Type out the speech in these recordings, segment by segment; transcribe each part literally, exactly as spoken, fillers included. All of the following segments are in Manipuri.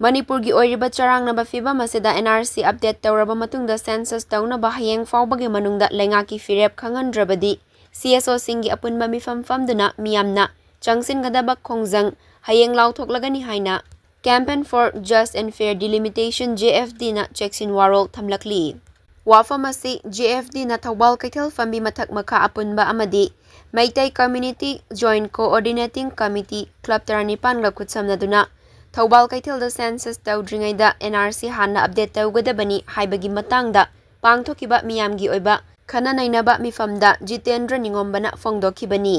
ꯃꯅꯤꯄꯨꯔꯒꯤ ꯑꯣꯏꯔꯤꯕ ꯆꯔꯥꯡꯅꯕ ꯐꯤꯕꯝ ꯑꯁꯤꯗ N R C update ꯇꯧꯔꯕ ꯃꯇꯨꯡꯗ census ꯇꯧꯅꯕ ꯍꯌꯦꯡ ꯐꯥꯎꯕꯒꯤ ꯃꯅꯨꯡꯗ ꯂꯩꯉꯥꯛꯀꯤ ꯐꯤꯔꯦꯞ ꯈꯪꯍꯟꯗ꯭ꯔꯕꯗꯤ C S Oꯁꯤꯡꯒꯤ ꯑꯄꯨꯟꯕ ꯃꯤꯐꯝ ꯐꯝꯗꯨꯅ ꯃꯤꯌꯥꯝꯅ ꯆꯪꯁꯤꯟꯒꯗꯕ ꯈꯣꯡꯖꯪ ꯍꯌꯦꯡ ꯂꯥꯎꯊꯣꯛꯂꯒꯅꯤ ꯍꯥꯏꯅ Campaign for Just and Fair Delimitation, J F Dꯅ ꯆꯦꯛꯁꯤꯟ ꯋꯥꯔꯣꯜ ꯊꯝꯂꯛꯂꯤ꯫ ꯋꯥꯐꯝ ꯑꯁꯤ J F Dꯅ ꯊꯧꯕꯥꯜ ꯀꯩꯊꯦꯜ ꯐꯝꯕꯤ ꯃꯊꯛ ꯃꯈꯥ ꯑꯄꯨꯟꯕ ꯑꯃꯗꯤ Meitei Community Joint Coordinating Committee Club ꯇꯔꯥꯅꯤꯄꯥꯟꯒ ꯈꯨꯠꯁꯝꯅꯗꯨꯅ Thoubal ꯀꯩꯊꯦꯜꯗ census ꯇꯧꯗ꯭ꯔꯤꯉꯩꯗ N R C ꯍꯥꯟꯅ update ꯇꯧꯒꯗꯕꯅꯤ ꯍꯥꯏꯕꯒꯤ ꯃꯇꯥꯡꯗ ꯄꯥꯡꯊꯣꯛꯈꯤꯕ ꯃꯤꯌꯥꯝꯒꯤ ꯑꯣꯏꯕ ꯈꯟꯅ ꯅꯩꯅꯕ ꯃꯤꯐꯝꯗ ꯖꯤꯇꯦꯟꯗ꯭ꯔ ꯅꯤꯉꯣꯝꯕꯅ ꯐꯣꯡꯗꯣꯛꯈꯤꯕꯅꯤ꯫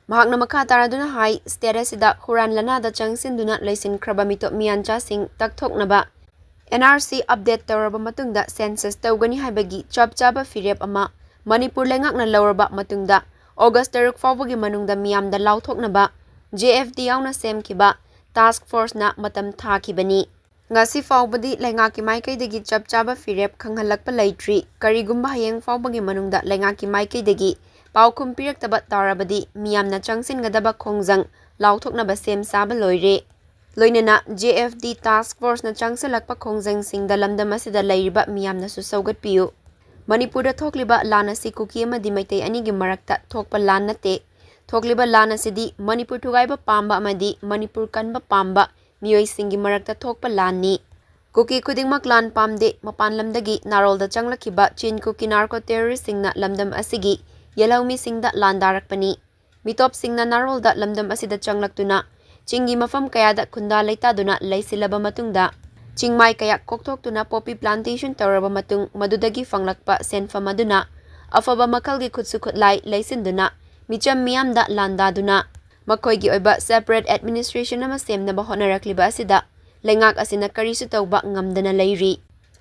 ꯃꯍꯥꯛꯅ ꯃꯈꯥ ꯇꯥꯔꯗꯨꯅ ꯍꯥꯏ, state ꯑꯁꯤꯗ ꯍꯨꯔꯥꯟ ꯂꯅꯥꯗ ꯆꯪꯁꯤꯟꯗꯨꯅ ꯂꯩꯁꯤꯟꯈ꯭ꯔꯕ ꯃꯤꯇꯣꯞ ꯃꯤꯌꯥꯟꯆꯥꯁꯤꯡ ꯇꯛꯊꯣꯛꯅꯕ N R C update ꯇꯧꯔꯕ ꯃꯇꯨꯡꯗ census ꯇꯧꯒꯅꯤ ꯍꯥꯏꯕꯒꯤ ꯆꯞ ꯆꯥꯕ ꯐꯤꯔꯦꯞ ꯑꯃ ꯃꯅꯤꯄꯨꯔ ꯂꯩꯉꯥꯛꯅ ꯂꯧꯔꯕ ꯃꯇꯨꯡꯗ August ꯇꯔꯨꯛ ꯐꯥꯎꯕꯒꯤ ꯃꯅꯨꯡꯗ ꯃꯤꯌꯥꯝꯗ ꯂꯥꯎꯊꯣꯛꯅꯕ J F D ꯌꯥꯎꯅ ꯁꯦꯝꯈꯤꯕ task forceꯅ ꯃꯇꯝ ꯊꯥꯈꯤꯕꯅꯤ꯫ ꯉꯁꯤ ꯐꯥꯎꯕꯗꯤ ꯂꯩꯉꯥꯛꯀꯤ ꯃꯥꯏꯀꯩꯗꯒꯤ ꯆꯞ ꯆꯥꯕ ꯐꯤꯔꯦꯞ ꯈꯪꯍꯜꯂꯛꯄ ꯂꯩꯇ꯭ꯔꯤ꯫ ꯀꯔꯤꯒꯨꯝꯕ ꯍꯌꯦꯡ ꯐꯥꯎꯕꯒꯤ ꯃꯅꯨꯡꯗ ꯂꯩꯉꯥꯛꯀꯤ ꯃꯥꯏꯀꯩꯗꯒꯤ ꯄꯥꯎꯈꯨꯝ ꯄꯤꯔꯛꯇꯕ ꯇꯥꯔꯕꯗꯤ ꯃꯤꯌꯥꯝꯅ ꯆꯪꯁꯤꯟꯒꯗꯕ ꯈꯣꯡꯖꯪ ꯂꯥꯎꯊꯣꯛꯅꯕ ꯁꯦꯝ ꯁꯥꯕ ꯂꯣꯏꯔꯦ꯫ ꯂꯣꯏꯅꯅ J F D task forceꯅ ꯆꯪꯁꯤꯜꯂꯛꯄ ꯈꯣꯡꯖꯪꯁꯤꯡꯗ ꯂꯝꯗꯝ ꯑꯁꯤꯗ ꯂꯩꯔꯤꯕ ꯃꯤꯌꯥꯝꯅꯁꯨ ꯁꯧꯒꯠꯄꯤꯌꯨ꯫ ꯃꯅꯤꯄꯨꯔꯗ ꯊꯣꯛꯂꯤꯕ ꯂꯥꯟ ꯑꯁꯤ ꯀꯨꯀꯤ ꯑꯃꯗꯤ ꯃꯩꯇꯩ ꯑꯅꯤꯒꯤ ꯃꯔꯛꯇ ꯊꯣꯛꯄ ꯂꯥꯟ ꯅꯠꯇꯦ꯫ ꯊꯣꯛꯂꯤꯕ ꯂꯥꯟ ꯑꯁꯤꯗꯤ ꯃꯅꯤꯄꯨꯔ ꯊꯨꯒꯥꯏꯕ ꯄꯥꯝꯕ ꯑꯃꯗꯤ ꯃꯅꯤꯄꯨꯔ ꯀꯟꯕ ꯄꯥꯝꯕ ꯃꯤꯑꯣꯏꯁꯤꯡꯒꯤ ꯃꯔꯛꯇ ꯊꯣꯛꯄ ꯂꯥꯟꯅꯤ꯫ ꯀꯨꯀꯤ ꯈꯨꯗꯤꯡꯃꯛ ꯂꯥꯟ ꯄꯥꯝꯗꯦ꯫ ꯃꯄꯥꯟ ꯂꯝꯗꯒꯤ ꯅꯥꯔꯣꯜꯗ ꯆꯪꯂꯛꯈꯤꯕ ꯆꯤꯟ ꯀꯨꯀꯤ narco terroristꯁꯤꯡꯅ ꯂꯝꯗꯝ ꯑꯁꯤꯒꯤ ꯌꯦꯜꯍꯧꯃꯤꯁꯤꯡꯗ ꯂꯥꯟꯗꯥꯔꯛꯄꯅꯤ꯫ ꯃꯤꯇꯣꯞꯁꯤꯡꯅ ꯅꯥꯔꯣꯜꯗ ꯂꯝꯗꯝ ꯑꯁꯤꯗ ꯆꯪꯂꯛꯇꯨꯅ ꯆꯤꯡꯒꯤ ꯃꯐꯝ ꯀꯌꯥꯗ ꯈꯨꯟꯗꯥ ꯂꯩꯇꯥꯗꯨꯅ ꯂꯩꯁꯤꯜꯂꯕ ꯃꯇꯨꯡꯗ ꯆꯤꯡꯃꯥꯏ ꯀꯌꯥ ꯀꯣꯛꯊꯣꯛꯇꯨꯅ poppy plantation ꯇꯧꯔꯕ ꯃꯇꯨꯡ ꯃꯗꯨꯗꯒꯤ ꯐꯪꯂꯛꯄ ꯁꯦꯟꯐꯝ ꯑꯗꯨꯅ ꯑꯐꯕ ꯃꯈꯜꯒꯤ ꯈꯨꯠꯁꯨ ꯈꯨꯠꯂꯥꯏ ꯂꯩꯁꯤꯟꯗꯨꯅ ꯃꯤꯆꯝ ꯃꯤꯌꯥꯝꯗ ꯂꯥꯟꯗꯥꯗꯨꯅ ꯃꯈꯣꯏꯒꯤ ꯑꯣꯏꯕ separate administration ꯑꯃ ꯁꯦꯝꯅꯕ ꯍꯣꯠꯅꯔꯛꯂꯤꯕ ꯑꯁꯤꯗ ꯂꯩꯉꯥꯛ ꯑꯁꯤꯅ ꯀꯔꯤꯁꯨ ꯇꯧꯕ ꯉꯝꯗꯅ ꯂꯩꯔꯤ꯫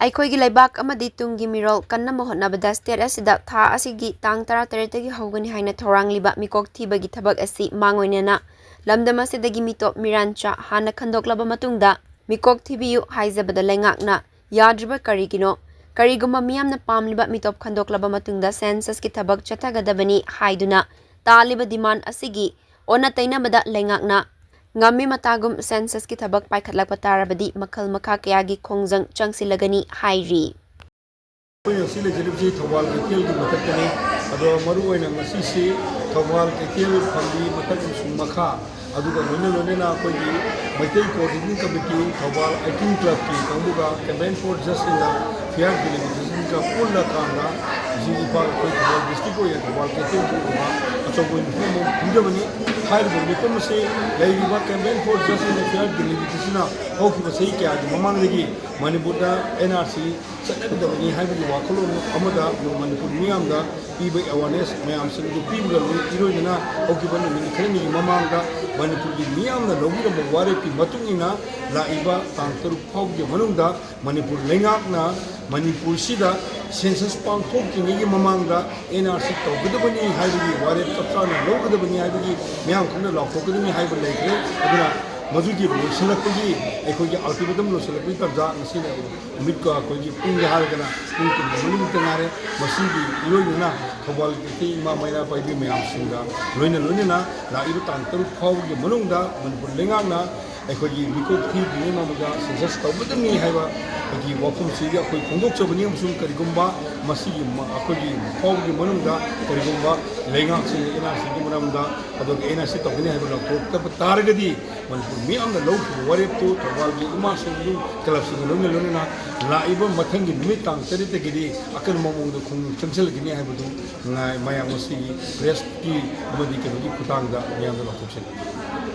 ꯑꯩꯈꯣꯏꯒꯤ ꯂꯩꯕꯥꯛ ꯑꯃꯗꯤ ꯇꯨꯡꯒꯤ ꯃꯤꯔꯣꯜ ꯀꯟꯅꯕ ꯍꯣꯠꯅꯕꯗ state ꯑꯁꯤꯗ ꯊꯥ ꯑꯁꯤꯒꯤ ꯇꯥꯡ ꯇꯔꯥꯇꯔꯦꯠꯇꯒꯤ ꯍꯧꯒꯅꯤ ꯍꯥꯏꯅ ꯊꯧꯔꯥꯡꯂꯤꯕ ꯃꯤꯀꯣꯛ ꯊꯤꯕꯒꯤ ꯊꯕꯛ ꯑꯁꯤ ꯃꯥꯡꯑꯣꯏꯅꯅ ꯂꯝꯗꯝ ꯑꯁꯤꯗꯒꯤ ꯃꯤꯇꯣꯞ ꯃꯤꯔꯥꯟꯆꯥ ꯍꯥꯟꯅ ꯈꯟꯗꯣꯛꯂꯕ ꯃꯇꯨꯡꯗ ꯃꯤꯀꯣꯛ ꯊꯤꯕꯤꯌꯨ ꯍꯥꯏꯖꯕꯗ ꯂꯩꯉꯥꯛꯅ ꯌꯥꯗ꯭ꯔꯤꯕ ꯀꯔꯤꯒꯤꯅꯣ? ꯀꯔꯤꯒꯨꯝꯕ ꯃꯤꯌꯥꯝꯅ ꯄꯥꯝꯂꯤꯕ ꯃꯤꯇꯣꯞ ꯈꯟꯗꯣꯛꯂꯕ ꯃꯇꯨꯡꯗ censusꯀꯤ ꯊꯕꯛ ꯆꯠꯊꯒꯗꯕꯅꯤ ꯍꯥꯏꯗꯨꯅ ꯇꯥꯜꯂꯤꯕ demand ꯑꯁꯤꯒꯤ ꯑꯣꯟꯅ ꯇꯩꯅꯕꯗ ꯂꯩꯉꯥꯛꯅ ꯉꯝꯃꯤ ꯃꯇꯥꯒꯨꯝ ꯁꯦꯟꯁꯁꯀꯤ ꯊꯕꯛ ꯄꯥꯏꯈꯠꯂꯛꯄ ꯇꯥꯔꯕꯗꯤ ꯃꯈꯜ ꯃꯈꯥ ꯀꯌꯥꯒꯤ ꯈꯣꯡꯖꯪ ꯆꯪꯁꯤꯜꯂꯒꯅꯤ ꯍꯥꯏꯔꯤ꯫ ꯑꯩꯈꯣꯏꯅ ꯉꯁꯤ ꯂꯩꯖꯔꯤꯕꯁꯤ ꯊꯧꯕꯥꯜ ꯀꯩꯊꯦꯜꯒꯤ ꯃꯊꯛꯇꯅꯤ꯫ ꯑꯗꯣ ꯃꯔꯨꯑꯣꯏꯅ ꯉꯁꯤꯁꯤ ꯊꯧꯕꯥꯜ ꯀꯩꯊꯦꯜ ꯐꯝꯕꯤ ꯃꯊꯛ ꯑꯃꯁꯨꯡ ꯃꯈꯥ, ꯑꯗꯨꯒ ꯂꯣꯏꯅ ꯂꯣꯏꯅꯅ ꯑꯩꯈꯣꯏꯒꯤ Meitei coordination committee Thoubal eighteen ꯀ꯭ꯂꯕꯀꯤ ꯀꯥꯡꯕꯨꯒ ꯀꯦꯝꯄꯦꯟ ꯐꯣꯔ ꯖꯁꯇꯤꯁꯅ ꯐꯤꯌꯥꯔ ꯗꯤꯂꯤꯃꯤꯇꯦꯁꯟꯒ ꯄꯨꯜꯂꯀꯥꯟꯗ ꯍꯧꯖꯤꯛ ꯏꯝꯐꯥꯜ ꯑꯩꯈꯣꯏ ꯊꯧꯕꯥꯜ ꯗꯤꯁꯇ꯭ꯔꯤꯛꯀꯤ ꯑꯣꯏꯅ ꯊꯧꯕꯥꯜ ꯀꯩꯊꯦꯜꯒꯤ ꯑꯣꯏꯕ ꯑꯆꯧꯕ ꯃꯤꯐꯝ ꯑꯃ ꯈꯨꯝꯖꯕꯅꯤ꯫ ꯍꯥꯏꯔꯤꯕ ꯃꯤꯐꯝ ꯑꯁꯤ ꯂꯩꯔꯤꯕ ꯀꯦꯝꯄꯦꯟ ꯐꯣꯔ ꯖꯁꯇꯤꯁ ꯑꯦꯟ ꯐꯤꯌꯥꯔ ꯗꯤꯂꯤꯃꯤꯇꯦꯁꯟꯅ ꯍꯧꯈꯤꯕ ꯆꯍꯤ ꯀꯌꯥꯒꯤ ꯃꯃꯥꯡꯗꯒꯤ ꯃꯅꯤꯄꯨꯔꯗ ꯑꯦꯟ ꯑꯥꯔ ꯁꯤ ꯆꯠꯅꯒꯗꯕꯅꯤ ꯍꯥꯏꯕꯒꯤ ꯋꯥꯈꯜꯂꯣꯟ ꯑꯃꯗ ꯃꯅꯤꯄꯨꯔ ꯃꯤꯌꯥꯝꯗ ꯄꯤꯕ ꯑꯦꯋꯥꯔꯅꯦꯁ ꯃꯌꯥꯝꯁꯤꯡ ꯑꯗꯨ ꯄꯤꯕꯒ ꯂꯣꯏ-, ꯏꯔꯣꯏꯅꯅ ꯍꯧꯈꯤꯕ ꯅꯨꯃꯤꯠ ꯈꯔꯅꯤꯒꯤ ꯃꯃꯥꯡꯗ ꯃꯅꯤꯄꯨꯔꯒꯤ ꯃꯤꯌꯥꯝꯅ ꯂꯧꯕꯤꯔꯝꯕ ꯋꯥꯔꯦꯞꯀꯤ ꯃꯇꯨꯡ ꯏꯟꯅ ꯂꯥꯛꯏꯕ ꯇꯥꯡ ꯇꯔꯨꯛ ꯐꯥꯎꯕꯒꯤ ꯃꯅꯨꯡꯗ ꯃꯅꯤꯄꯨꯔ ꯂꯩꯉꯥꯛꯅ ꯃꯅꯤꯄꯨꯔꯁꯤꯗ ꯁꯦꯟꯁꯁ ꯄꯥꯡꯊꯣꯛꯇ꯭ꯔꯤꯉꯩꯒꯤ ꯃꯃꯥꯡꯗ ꯑꯦꯟ ꯑꯥꯔ ꯁꯤ ꯇꯧꯒꯗꯕꯅꯤ ꯍꯥꯏꯕꯒꯤ ꯋꯥꯔꯦꯞ ꯆꯞ ꯆꯥꯅ ꯂꯧꯒꯗꯕꯅꯤ ꯍꯥꯏꯕꯒꯤ ꯃꯤꯌꯥꯝ ꯈꯪꯅ ꯂꯥꯎꯊꯣꯛꯀꯗꯕꯅꯤ ꯍꯥꯏꯕ ꯂꯩꯈ꯭ꯔꯦ꯫ ꯑꯗꯨꯅ ꯃꯗꯨꯒꯤ ꯂꯣꯏꯁꯤꯜꯂꯛꯄꯒꯤ, ꯑꯩꯈꯣꯏꯒꯤ ꯑꯜꯇꯤꯃꯦꯇꯝ ꯂꯣꯏꯁꯤꯜꯂꯛꯄꯒꯤ ꯇꯥꯟꯖꯥ ꯉꯁꯤꯅ ꯅꯨꯃꯤꯠꯀ ꯑꯩꯈꯣꯏꯒꯤ ꯄꯨꯡꯁꯦ ꯍꯥꯏꯔꯒꯅ ꯄꯨꯡ ꯀꯨꯟꯒ ꯃꯔꯤꯃꯨꯛꯇ ꯉꯥꯏꯔꯦ꯫ ꯃꯁꯤꯒꯤ ꯏꯔꯣꯏꯅꯅ ꯊꯧꯕꯥꯜ ꯀꯩꯊꯦꯜ ꯏꯃꯥ ꯃꯩꯔꯥ ꯄꯥꯏꯕꯤ ꯃꯌꯥꯝꯁꯤꯡꯒ ꯂꯣꯏꯅ ꯂꯣꯏꯅꯅ ꯂꯥꯛꯏꯕ ꯇꯥꯡ ꯇꯔꯨꯛ ꯐꯥꯎꯕꯒꯤ ꯃꯅꯨꯡꯗ ꯃꯅꯤꯄꯨꯔ ꯂꯩꯉꯥꯛꯅ ꯑꯩꯈꯣꯏꯒꯤ ꯃꯤꯀꯣꯛ ꯊꯤꯗ꯭ꯔꯤꯉꯩ ꯃꯃꯥꯡꯗ ꯁꯦꯟꯁꯁ ꯇꯧꯒꯗꯕꯅꯤ ꯍꯥꯏꯕ ꯑꯩꯈꯣꯏꯒꯤ ꯋꯥꯐꯝꯁꯤꯒꯤ ꯑꯩꯈꯣꯏ ꯐꯣꯡꯗꯣꯛꯆꯕꯅꯤ꯫ ꯑꯃꯁꯨꯡ ꯀꯔꯤꯒꯨꯝꯕ ꯃꯁꯤꯒꯤ ꯃ-, ꯑꯩꯈꯣꯏꯒꯤ ꯐꯥꯎꯕꯒꯤ ꯃꯅꯨꯡꯗ ꯀꯔꯤꯒꯨꯝꯕ ꯂꯩꯉꯥꯛꯁꯤꯅ ꯑꯦꯟ ꯑꯥꯔ ꯁꯤꯒꯤ ꯃꯔꯝꯗ ꯑꯗꯨꯒ ꯑꯦꯟ ꯑꯥꯔ ꯁꯤ ꯇꯧꯒꯅꯤ ꯍꯥꯏꯕ ꯂꯥꯎꯊꯣꯛꯇꯕ ꯇꯥꯔꯒꯗꯤ ꯃꯅꯤꯄꯨꯔ ꯃꯤꯌꯥꯝꯅ ꯂꯧꯈꯤꯕ ꯋꯥꯔꯦꯞꯇꯨ ꯊꯧꯕꯥꯜꯒꯤ ꯏꯃꯥꯁꯤꯡ ꯑꯗꯨ ꯀ꯭ꯂꯕꯁꯤꯡꯒ ꯂꯣꯏꯅ ꯂꯣꯏꯅꯅ ꯂꯥꯛꯏꯕ ꯃꯊꯪꯒꯤ ꯅꯨꯃꯤꯠ ꯇꯥꯡ ꯇꯔꯦꯠꯇꯒꯤꯗꯤ ꯑꯀꯟꯕ ꯃꯑꯣꯡꯗ ꯈꯣꯡꯖꯪ ꯆꯪꯁꯤꯜꯂꯛꯀꯅꯤ ꯍꯥꯏꯕꯗꯨ ꯉꯥꯏ-, ꯃꯌꯥꯝ ꯉꯁꯤꯒꯤ ꯄ꯭ꯔꯦꯁꯀꯤ ꯑꯃꯗꯤ ꯀꯩꯅꯣꯒꯤ ꯈꯨꯠꯊꯥꯡꯗ ꯃꯌꯥꯝꯗ ꯂꯥꯎꯊꯣꯛꯆꯔꯤ꯫